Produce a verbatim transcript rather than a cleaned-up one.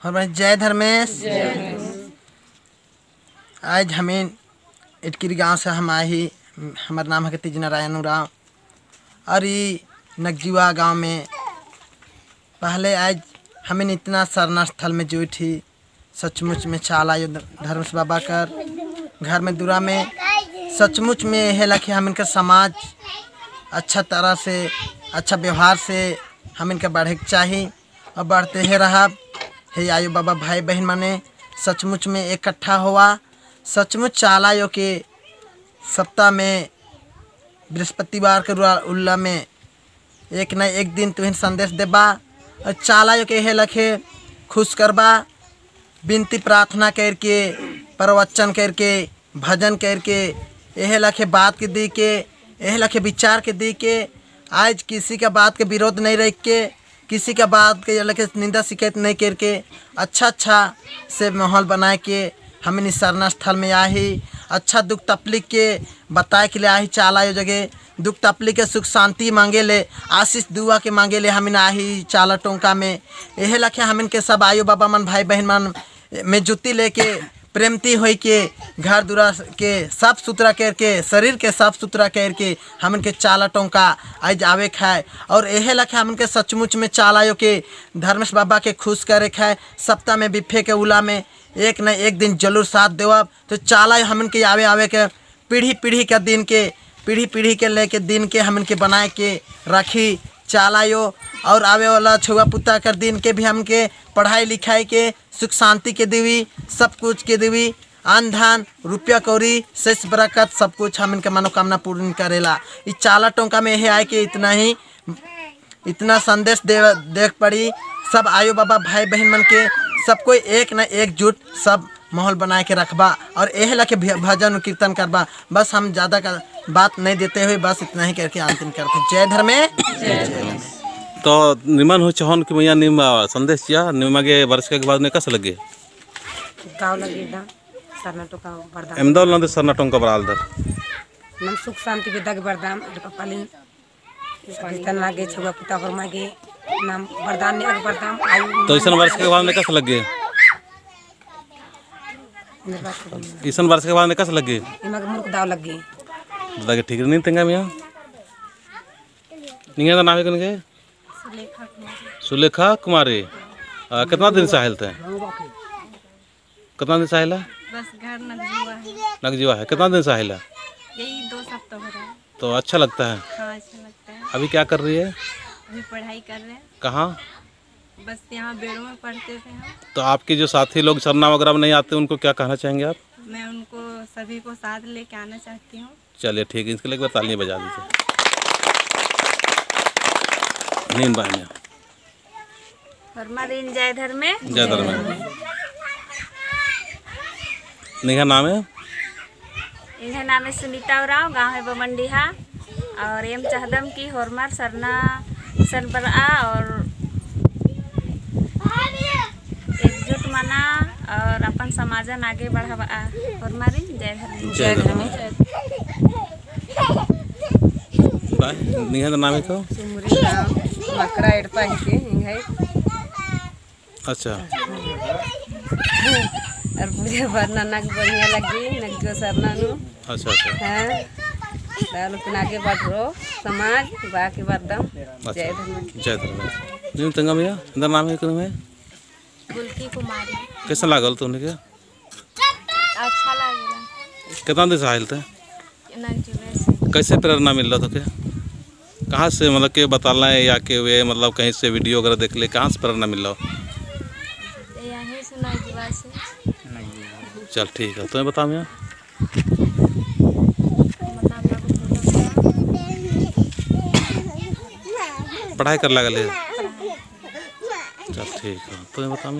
हमारे जय धर्मेश। जय धर्मेश। आज हमिन इटकिरी गांव से हम आए ही, हमर नाम है तीज नारायण उरांव। और ई नगजुआ गांव में पहले आज हमिन इतना सरना स्थल में जुट ही, सचमुच में चाला आयो धर्मेश बाबा कर घर में दुरा में सचमुच में एहे लखे हमिन के समाज अच्छा तरह से, अच्छा व्यवहार से हमिन के बढ़े के चाही। और बढ़ते हे रहब, हे आयो बाबा भाई बहिन मने, सचमुच में एकट्ठा होवा। सचमुच चाला आयो के सप्ताह में बृहस्पतिवार के रुआ उल्ला में एक न एक दिन तुहिन संदेश देबा। और चाला आयो के एहे लखे खुश करबा, बिनती प्रार्थना करके, प्रवचन करके, भजन करके, एहे लखे बात के दी के, एहे लखे विचार के दी के, आज किसी का बात के विरोध नहीं रख के, किसी का बात के लखे निंदा शिकायत नहीं करके, अच्छा अच्छा से माहौल बनाए के हमिन ई सरना स्थल में आही। अच्छा दुख तकलीफ के बताए के लिए आही चाला आयो जगे। दुख तकलीफ के सुख शांति मांगे ले, आशीष दुआ के मांगे ले हमिन आही चाला टोंका में। एहे लखे हमिन के सब आयो बाबा मन, भाई बहिन मन में जुत्ती लेके प्रेम ती होई के घर दुरा के साफ सुथरा करके, शरीर के साफ सुथरा करके हमिन के चाला टोंका आइज आवे खाए। और एहे लखे हमिन के सचमुच में चाला आयो के धर्मेश बाबा के खुश करे खाए। सप्ताह में बिफे के उला में एक न एक दिन जरूर साथ देवब। तो चाला आयो हमिन के आवे आवे के पीढ़ी पीढ़ी के दिन के, पीढ़ी पीढ़ी के लेके दिन के हमिन के बनाए के रखी चाला आयो। और आवे वाला छुआ पुता कर दिन के भी हमके पढ़ाई लिखाई के सुख शांति के देवी, सब कुछ के देवी, अन्न धन, रुपया कौड़ी, सेस बरकत, सब कुछ हमिन के मनोकामना पूर्ण करेला। ई चाला टोंका में एहे आए के इतना ही, इतना संदेश दे, देख पड़ी। सब आयो बाबा भाई बहिन मन के, सब कोई एक न एकजुट, सब माहौल बनाए के रखबा और एहे लखे भ-, भजन कीर्तन करबा। बस हम ज्यादा का बात नहीं देते हुए बस इतना ही करके अंतिम करते हैं। जय धर्मे। तो निमन हो चहन कि मइया निम, आ, संदेश चिआ, निमा गे बरचका के बाद ने कस लग्गी? दव लग्गी दा, सरना टोंका बरदाम। एम दव लंदे सरना टोंका बरालदर। नम सुख शांति बेद्दा गे बरदाम, एड़पा पाली। जितना गे छुआ पुता होरमा गे नाम बरदान ने अग बरदान आयु। तो इसन बरचका के बाद ने कस लग्गी? इसन बरचका के बाद ने कस लग्गी? इमा गे मुरुख दव लग्गी। लगे ठीक नहीं तेंगा मिया। निंग्है नाम है कन गे? सुलेखा कुमारी। सुलेखा कुमारी। आ, कितना दिन से आयल थे? कितना दिन से आइला? बस घर नगजुआ है। नगजुआ है। कितना दिन से आइला? यही दो सप्ताह हो रहा है। तो अच्छा लगता है? हाँ, अच्छा लगता है। अभी क्या कर रही है? अभी पढ़ाई कर रहे हैं। कहाँ? बस यहाँ बेड़ो में पढ़ते थे हम। तो आपके जो साथी लोग सरना वगैरह में नहीं आते, उनको क्या कहना चाहेंगे आप? मैं उनको सभी को साथ लेके आना चाहती हूँ। चलिए ठीक है, इसके लिए एक बार तालियां बजा दीजिए। नीन बाय में। होरमारिन जय धर्मे। जय धर्मे। निंग्है नाम है? एंग्है नाम है सुनीता उरांव, गांव है बमंडीहा। और एम चाहदम कि होरमर सरना सन बरआ और एकजुट मना और अपन समाजन आगे बढ़ाबआ। होरमारिन जय धर्मे। जय धर्मे। बाय, निंग्है नाम है तो? सुमरी गाँव, मकड़ा एड़पा ही के, एंग्है। अच्छा। और पूजा भरना नग बढ़िया लगी, नग जो सरना नू। अच्छा, अच्छा। हाँ। दाल उतना आगे बढ़ रो, समाज, बाकी बरदम। अच्छा। जय धर्मेश। जय धर्मेश। निम तेंगा मिया, एन्देर नाम है, कुन में? गुलकी कुमारी। कैसन लागल तोहनी के? अच्छा लागेला। कितना दिन से आइल थे? नगजुए से। कैसे प्रेरणा मिलल तोके? कहाँ से, मतलब, के बताला है या के वे, मतलब, कहीं से video वगैरह देख ले, कहाँ से प्रेरणा मिलल? यहीं से, नगजुआ से। चल, ठीक है, तुम्हें बताओ यार। पढ़ाई कर लागल है। चल ठीक है, तो ये बता मैं।